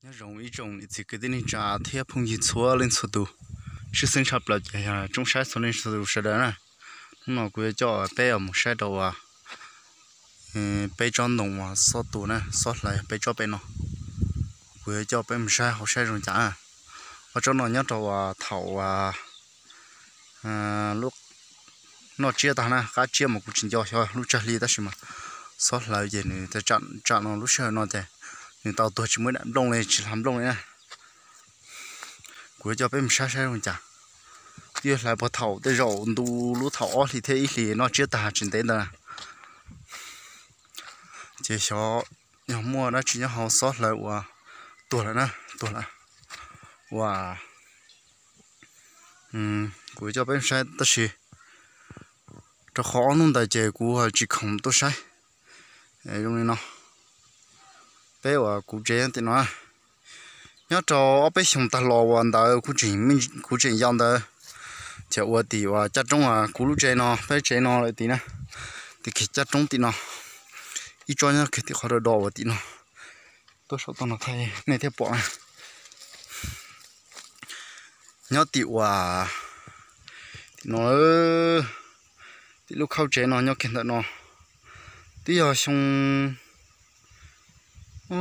Nyob zoo ib tsoom niam txiv kwv tij neej tsa thiab phooj ywg txhua leej txhua tus, tshwj xeeb tshaj plaws ces yog tsoom saib txhua leej txhua tus sawv daws na. Hnub no kuv yuav coj peb mus saib rau uas peb tsob ntoo uas xob tua na, xob hlawv peb tsob pem no. Kuv yuav coj peb mus saib hauv saib zoo cas. Ob tsob no nyob rau uas thaum uas noj tsiab tag na, qab tsiab mas kuv tsis nco xyov lub tsawg hli tab sis mas xob hlawv ces nws tsam no lub sij hawm no ces nws tau tuag tsis muaj daim nplooj li, tsis hla nplooj li na. Kuv yuav coj peb mus saib saib zoo cas. Twb yuav hlawv puag thaum tej zaum ntu lub thaum ob hlis thiab ib hlis noj tsiab tag tsis ntev ntawd na. Ces xyov yog muaj dab tsi nyob hauv xob hlawv uas tuag lawm na, tuag lawm. Uas kuv coj peb saib tab sis rau qhov ob hnub ntawd ces kuv tsis khoom tuaj saib. Zoo li no, peb uas kuv tsev nyob tim no, nyob rau ob peb xyoos tag los uas ntawd kuv tseem yau ntawd, ces ua tim uas caj roob, kuv lub tsev no, peb tsev no lawm tim na, tim kiag caj roob tim no, ib tsob nyob kiag tim qhov do do uas tim no, tuaj saum toj no thaij nej thiaj pom na. Nyob tim uas tim no, tim lub khauj tsev no nyob kiag ntawm no, twb yog xyoo,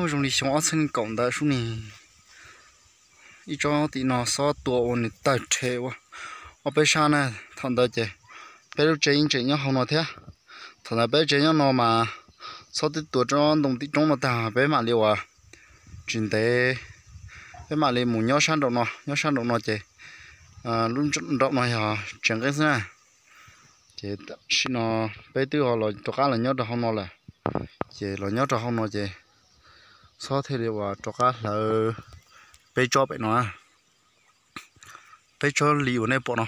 zoo li xyoo ob txhiab kaum ntawd sub ni, ib tsob tim no xob tua ua nws tawg rhe ua ob peb sab na. Thaum ntawd ces peb lub tsev yeej tseem nyob hauv no thiab. Thaum ntawd peb tsev nyob no mas xob twb tua tsob ntoo tim roob no tag peb mam li uas tsis ntev peb mam li mus nyob sab nraum no, nyob sab nraum no ces lub nraum no yog tsev nqeeb xwb na. Ces tam sim no peb twb los rov qab los nyob rau hauv no lawm, ces los nyob rau hauv no ces xob thiaj li uas rov qab hlawv peb tsob pem no, peb tsob li uas nej pom no.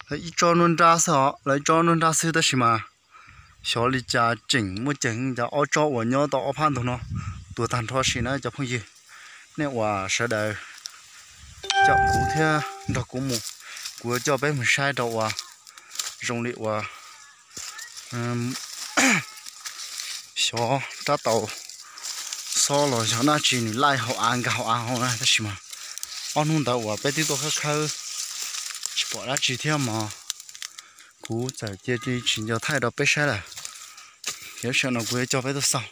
Lawv ib tsob nruab nrab xwb os, lawv ib tsob nruab nrab xwb tab sis mas xyov li cas tseem muaj ceem cas ob tsob uas nyob tau ob phab ntug no tuag tag nrho si na cov phooj ywg. Nej uas sawv daws caum kuv thiab nrog kuv mus, kuv yuav coj peb mus saib rau uas zoo li uas xyov rab taus xob los yog dab tsi nws laij hauv av nkag hauv av hauv na tab sis mas ob hnub ntawd uas peb twb tuaj khawb khawb tsis pom dab tsi thiab mas kuv txawm cia li tsis nco thaij rau peb saib lawm. Ces lub sij hawm no kuv yuav coj peb tuaj xauj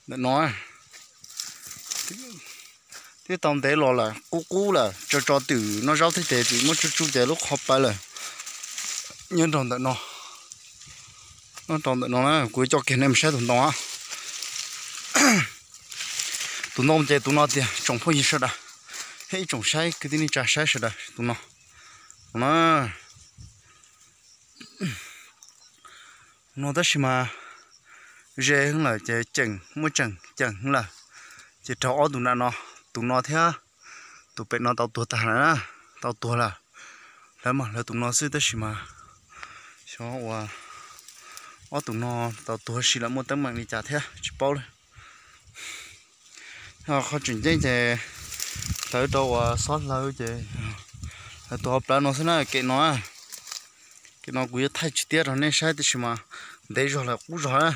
ntawm no. Twb tau ntev los lawm, qub qub lawm, tso tso twm noj zaub thiab ces twm muab tsuj tsuj ces lub qhov pawv lawm. Nyob rau ntawm no, nyob rau ntawm no na, kuv coj kiag nej mus saib tus ntoo. Tus ntoo ces tus no tiag tsoom phooj ywg sawv daws, thiab ib tsoom saib kwv tij neej tsa saib sawv daws, tus no, tus no no tab sis mas ze heev lawm ces ceem muaj tseem ceem heev lawm. Ces raug ob tus nram no, tus no thiab tus pem no tau tuag tag lawm na, tau tuag lawm. Hlawv mas hlawv tus no xwb tab sis mas xyov uas ob tus no tau tuag si lawm muaj teeb meem li cas thiab tsis paub li. Qhov tseem ceeb ces hlawv rau uas xob hlawv ces hlawv tus hauv plawv no xwb na. Kem no, kem no kuv yuav thaij tsis tiab rau nej saib tab sis mas ntev zog lawm qub zog na.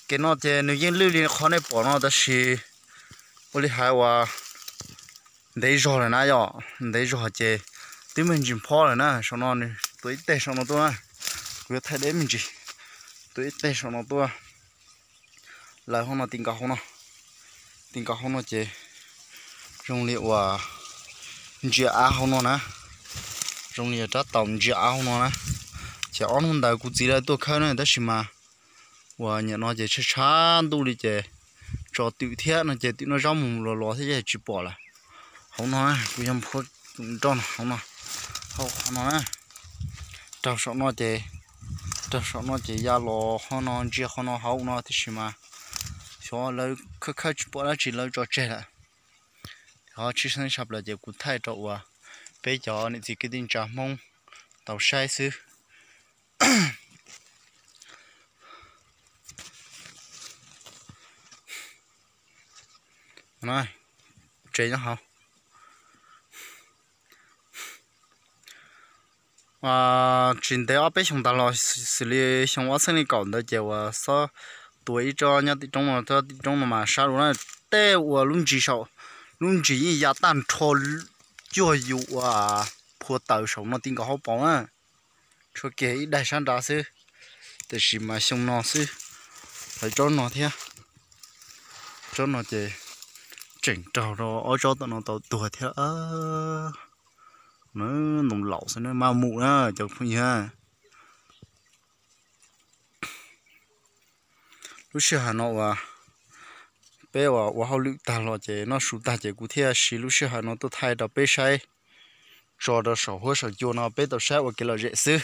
Kem no ces nws yeej lwj li qhov nej pom no tab sis ua li hais uas ntev zog lawm na yom, ntev zog ces twb me ntsis phob lawm na. Saum no nws tuav ib teg saum no tuaj na, kuv yuav thaij deb me ntsis, tuav ib teg saum no tuaj. Lawv hauv no, ti nkaus hauv no, ti nkaus hauv no ces zoo li uas ntsia av hauv no na, zoo li rab taus ntsia av hauv no na. Ces ob hnub ntawd kuv txiv lawv tuaj khawb na tab sis mas uas nim no ces tshav tshav ntuj li ces tso twm thiab no ces twm noj zaub mus los los thiab ces tsis pom lawm. Hauv no kuv yog phuav tus nroj no hauv no, hauv qhov no na. Raug saum no ces, raug saum no ces ya los qhov no ntsia qhov no hauv no tab sis mas xyov lawv khawb khawb tsis pom dab tsi lawv tso tseg lawm. Qhov tshwj xeeb tshaj plaws ces kuv thaij rau uas peb cov niam txiv kwv tij neej tsa Hmoob tau saib xwb. Tsev nyob hauv. Tsis ntev ob peb xyoos tas los xws li xyoo ob txhiab li kaum ntawd ces uas xob tua ib tsob nyob tim roob no, tsob tim roob no mas sab lug na, tej uas lub ntsis saum, lub ntsis yeej ya tag nrho cuag yus uas phua taws saum no ti nkaus hauv paus na. Tshuav kiag ib daig sab nrad xwb, tiam sis mas xyoo no xwb, hais tsob no thiab, tsob no ces tseem raug rau ob tsob tom no tau tuag thiab. Ntoo laus xwb na, maj mus na cov phooj ywg. Lub sij hawm no uas peb uas ua hauj lwm tag los ces noj su tag ces kuv thiaj siv lub sij hawm no tuaj thaij rau peb saib, tso rau saum huab saum cua no peb tau saib ua kev lom zem xwb.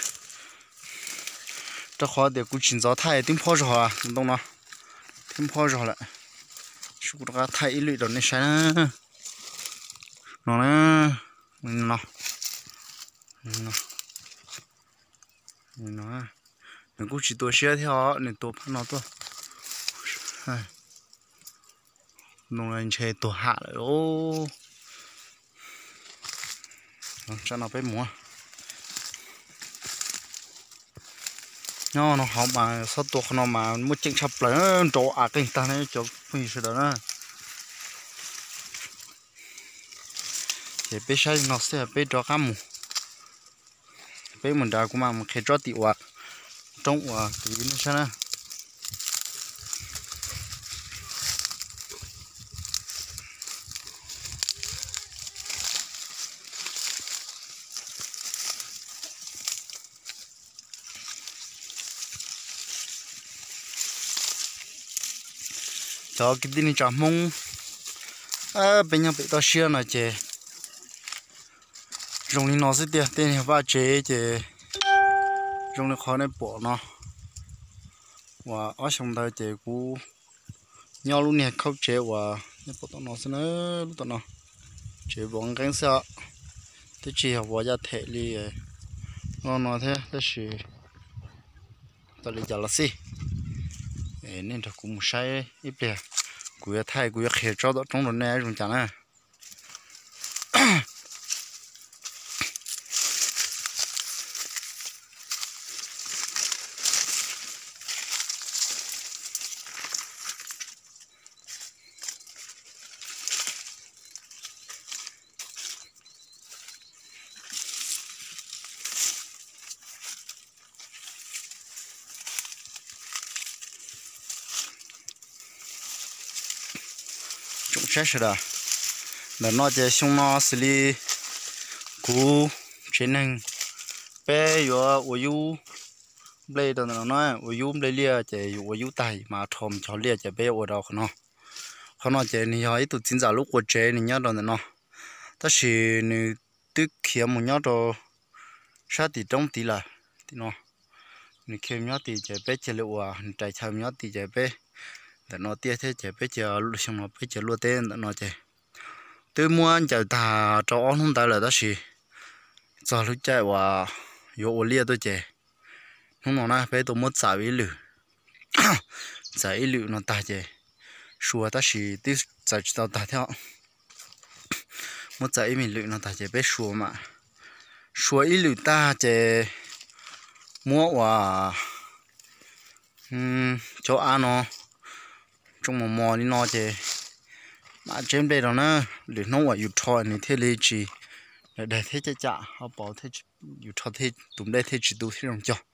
Rau qhov tias kuv tsis ntxov thaij twb phob zog, ntoo no twb phob zog lawm. Kuv rov qab thaij ib lwm rau nej saib na. No na, no, no, nws kuj tsis tua siab thiab os, nws tua phab no tuaj. Ntshe tuag ham lawm. Tsam no peb mus. Nyob no hauv mas xob tua qhov no mas muaj ceem tshaj plaws, nrau av qeeg tag ne cov phooj ywg sawv daws na. Ces peb saib no xwb peb rov qab mus. Peb mus nrad kuv mam mus qhia tsob tim uas roob uas kuv nej saib na. Cov kwv tij neej tsa Hmoob, peb nyob pem toj siab no ces zoo li no xwb tiag. Tej niag vaj tsev ces zoo li qhov nej pom no, uas ob xyoo ntawd ces kuv nyob lub niag khaub tsev uas nej pom tom no xwb na, lub tom no, tsev vov nqeeb xwb os, twb tsis yog vov yaj them li no no thiab tab sis tau li cas los xij. Nej nrog kuv mus saib ib pliag, kuv yuav thaij kuv yuav qhia tsob tom roob rau nej zoo cas na. Tsoom saib sawv daws, ntawm no ces xyoo no xws li kuv tsev neeg peb yuav ua yub nplej rau ntawm no na, ua yub nplej liaj ces yus ua yub tag mas rho mus cog liaj ces peb yuav ua rau qhov no. Qhov no ces nws yog ib tug txiv ntxawm lub qua tsev nws nyob rau ntawm no, tab sis nws twb khiav mus nyob rau sab tim roob tid lawm. Tim no nws khiav nyob tid ces peb cia li ua, nws rais chaw nyob tid ces peb ntawm no tiaj thiab ces peb cia xyoo no peb cia luaj teb ntawm no ces twb muab ncaws tag rau ob hnub ntawd lawm tab sis txog lub caij uas yuav ua liaj tuaj ces hnub no na peb tuaj muab txaws ib lwm, txaws ib lwm no tag ces sua tab sis twb txaws tsis tau tag thiab. Muab txaws ib me lwm no tag ces peb sua mas, sua ib lwm tag ces muab uas cov av no tsoo mos mos li no ces mam tseb nplej rau na. Lwm hnub uas yus rho nws thiaj li tsis daig daig thiab cam cam ho paus, yus rho tus nplej thiaj tsis tu thiab zoo cog.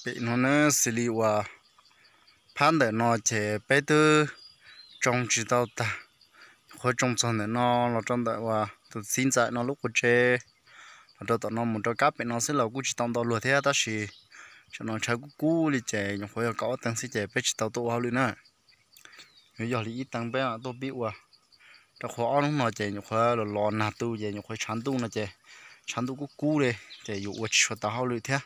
Pem no na xws li uas phab ntawm no ces peb twb tsoo tsis tau tag, qhuav tsoo txog ntawm no los rau ntawm uas tus txiv ntxawm no lub qua tsev, los rau tom no mus rau kab pem no xwb los kuj tsis tau ntau luag thiab tab sis tam no ntshaw kub kub li ces nyuam qhuav yog kaum ob teev xwb ces peb tsis tau tuaj ua hauj lwm na. Yuav yog li ib teev peb mam tuaj pib ua, rau qhov ob hnub no ces nyuam qhuav los los nag tu ces nyuam qhuav tshav ntuj no ces tshav ntuj kub kub li ces yus ua tsis tau hauj lwm thiab.